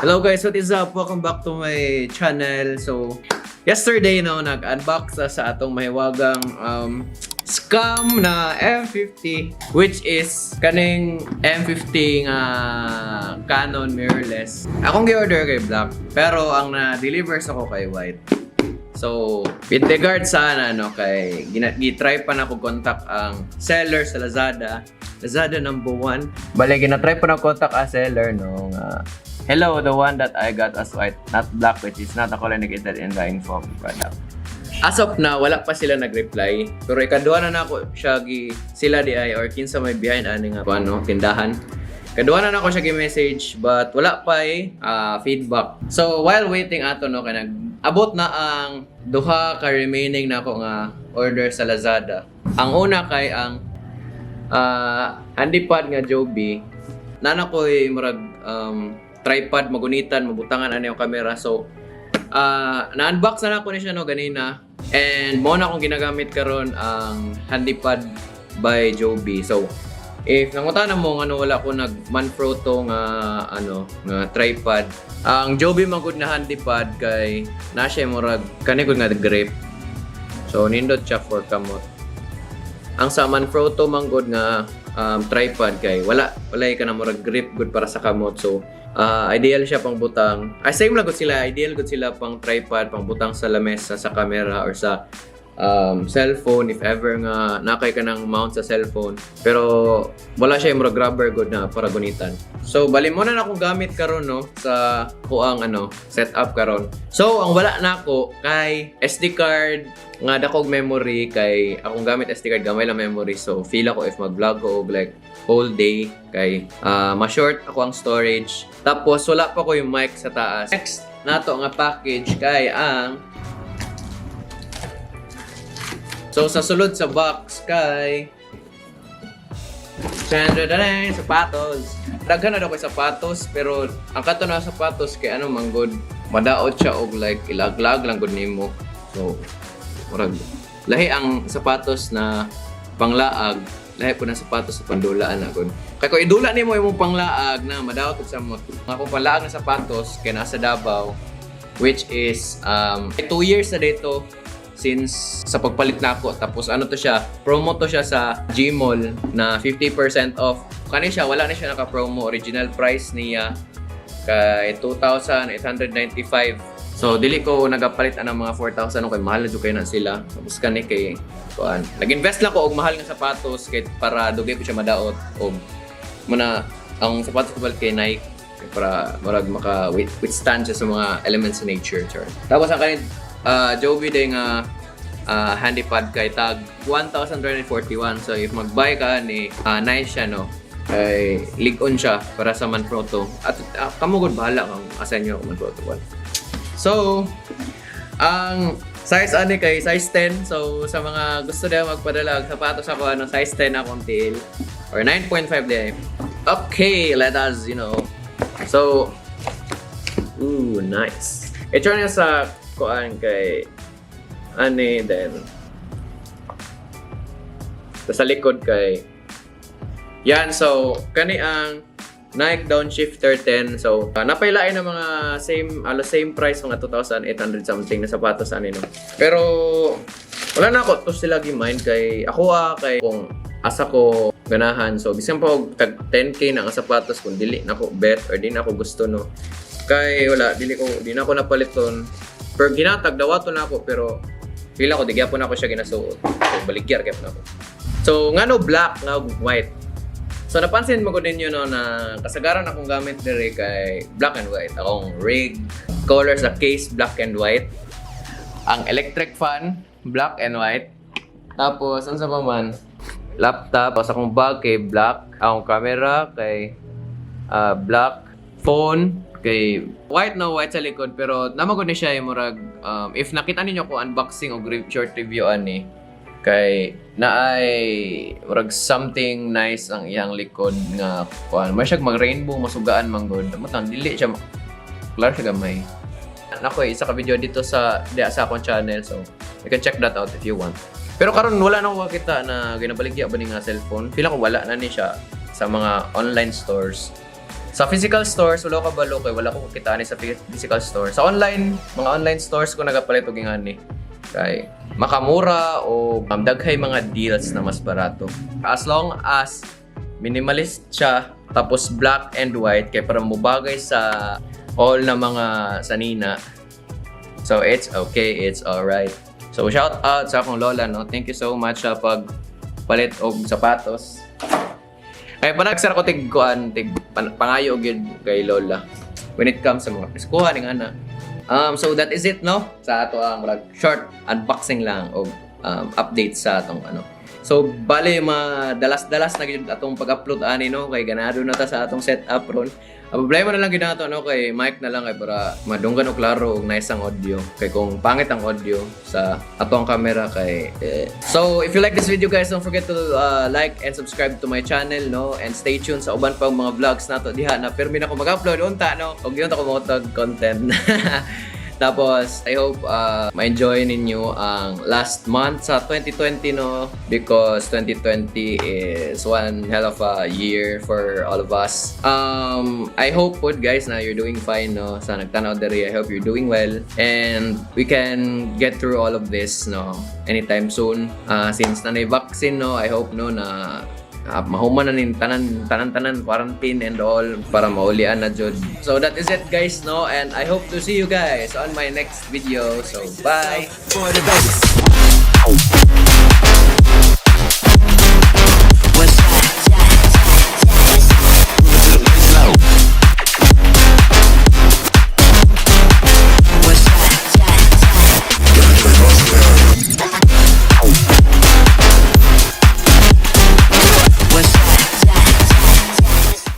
Hello guys, what is up? Welcome back to my channel. So, yesterday, no, nag-unbox ta sa atong mahiwagang scam na M50, which is kaning M50 nga Canon mirrorless. Akong gi-order kay black, pero ang na-deliver sa ko kay white. So, with regard sa ano kay gi-try pa nako contact ang seller sa Lazada, Lazada number one. Bale gina-try pa nako contact ang seller, no, nga, "Hello, the one that I got as white, not black, which is not a color indicated in the info of the product." As of now, wala pa sila nag-reply. Pero ikaduha na nako siya gi sila di ay or kinsa may behind ani nga ano tindahan. Kaduha na nako siya gi-message but wala pa eh, feedback. So while waiting ato, no, kay nag-abot na ang duha ka remaining nako nga order sa Lazada. Ang una kay ang handipad nga Joby. Nana ko'y murag tripod magunitan, mabutangan ani ang camera. So na-unbox na nako ni siya, no, ganina. And mo na akong ginagamit karon ang handipad by Joby. So if nangutana mo ngano wala ko nag Manfrotto nga ano nga tripod, ang Joby man gud na handipad kay na siya murag kani gud nga grip. So nindot siya for kamot. Ang sa Manfrotto man gud nga tripod kay wala ka na murag grip gud para sa kamot. So ideal siya pang butang. Ay, same lang gud sila, ideal gud sila pang tripod, pang butang sa lamesa, sa camera or sa cellphone if ever nga nakay ka ng mount sa cellphone. Pero wala siya yung murag rubber gud na para gunitan. So bali mo na akong gamit karon, no, sa kuang ano setup karon. So ang wala nako kay SD card nga dakog memory, kay akong gamit SD card gamay lang memory. So feel ako if mag-vlog ko og like whole day kay ma-short ako ang storage. Tapos wala pa ko yung mic sa taas. Next nato nga package kay ang, so sa sulod sa box kay Chandra sapatos. Daghan na daw ko'y sapatos, pero ang kato na sapatos kay ano man gud, madaot siya og like ilaglag lang gud nimo. So murag lahi ang sapatos na panglaag, lahi po na sapatos sa pandulaan na gud. Kay kung idula nimo imong panglaag na madaot og samot. Ang akong panglaag na sapatos kay nasa Davao, which is 2 years na dito since sa pagpalit nako. Tapos ano to siya, promo to siya sa Gmall na 50% off. Kani siya, wala na siya naka-promo. Original price niya kay 2,895. So dili ko nagapalit anang mga 4,000 kay mahal na jud kay na sila. Tapos kani kay kuan, nag-invest lang ko og mahal nga sapatos kay para dugay ko siya madaot. Og muna ang sapatos ko palit kay Nike kay para murag maka withstand siya sa mga elements sa nature, char. Tapos ang kanin Joby day nga handipad kay tag 1,241. So if mag-buy ka ni nice siya, no, kay lig-on siya para sa Manfrotto at kamo gud bahala kung asa nyo Manfrotto one. So ang size ani kay size 10. So sa mga gusto na magpadala og sapatos ako, ano, size 10 akong tiil or 9.5 day. Okay, let us. So ooh, nice. Ito niya sa kuan kay ani, then sa likod kay yan. So kani ang Nike Downshifter 10. So napailain ng mga same, alo same price, mga 2,800 something na sapatos ani, no. Pero wala na ako to sila gi-mind kay ako kay kung asa ko ganahan. So bisan pa og tag 10K na ang sapatos, kung dili na ako bet or di na ako gusto, no. Kay wala, dili ko di na ako napaliton. Pero ginatag dawato na ako, pero feel ako di gyapon ako siya ginasuot. So baligyar gyapon ako. So ngano black nga white? So napansin mo ko ninyo, no, na kasagaran akong gamit diri kay black and white. Akong rig, color sa case, black and white. Ang electric fan, black and white. Tapos unsa pa man, laptop, tapos akong bag kay black, akong camera kay black, phone kay white, no, white sa likod, pero namagod ni siya yung murag if nakita ninyo ko unboxing o short review ani kay naay murag something nice ang iyang likod nga kuan, may siya mag rainbow, masugaan man gud mo tang dili siya klaro siya gamay. Nako, isa ka video dito sa diya sa akong channel, so you can check that out if you want. Pero karon wala na ko makita na ginabaligya ba ni nga cellphone. Feel ako wala na ni siya sa mga online stores. Sa physical stores, wala ko kabalo kay wala ko kakitaan sa physical store. Sa online, mga online stores ko nagapalit og ingani. Kay makamura o daghay mga deals na mas barato. As long as minimalist siya, tapos black and white kay para mobagay sa all na mga sanina. So it's okay, it's alright. So shout out sa akong lola, no. Thank you so much sa pagpalit og sapatos. Ay panagsara ko tig kuan tig pangayo gyud kay lola when it comes sa mga preskuhan ing ana. So that is it, no, sa ato ang murag short unboxing lang og update sa atong ano. So bale madalas-dalas na gyud atong pag-upload ani, no, kay ganado na ta sa atong setup ron. Ang problema na lang gyud nato, no, kay mic na lang kay para madunggan og klaro og nice ang audio. Kay kung pangit ang audio sa atong camera kay eh. So if you like this video, guys, don't forget to like and subscribe to my channel, no, and stay tuned sa uban pang mga vlogs nato diha na permi na ko mag-upload unta, no. Og yun ko mo content. Tapos, I hope ma-enjoy ninyo ang last month sa 2020, no? Because 2020 is one hell of a year for all of us. I hope po, guys, na you're doing fine, no? Sa nagtanaw diri, I hope you're doing well. And we can get through all of this, no? Anytime soon. Since na vaccine, no? I hope, no, na mahuman na ning tanan tanan tanan quarantine and all para maulian na jud. So that is it, guys, no, and I hope to see you guys on my next video. So bye. For the babies.